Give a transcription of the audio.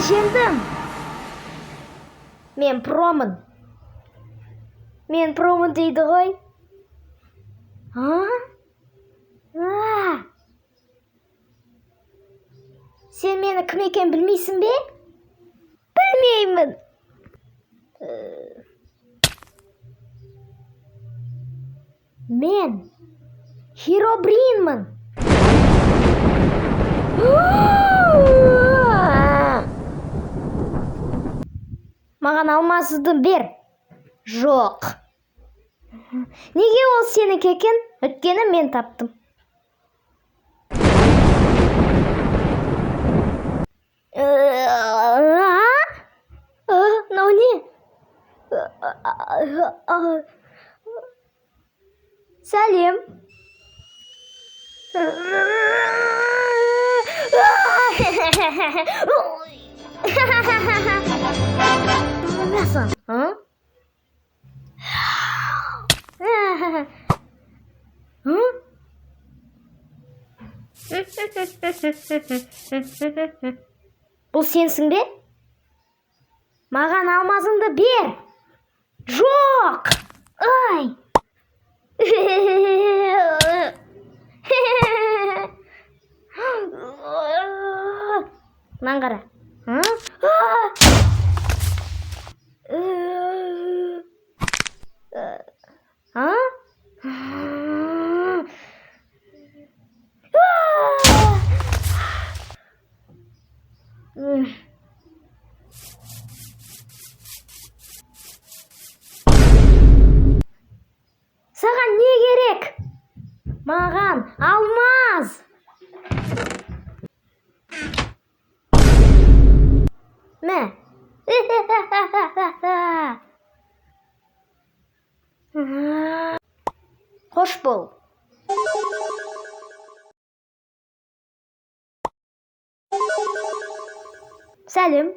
Жеңдім. Мен промын. Мен промын дейді ғой. А? А! Сен мені кім екенін білмейсің бе? Білмеймін. Мен Херобринмін. Маған алмазды бер. Жоқ. Неге ол сенікі екен? Өйткені мен таптым. А? Мынау не? Сәлем. Мясо. А? М? Бұл сенсің бе? Маған алмазыңды бер. Жоқ. Ай. Мынаны қара. А? А? А? Саған не керек? Маған алмаз. Мә. Қош бол. Сәлем.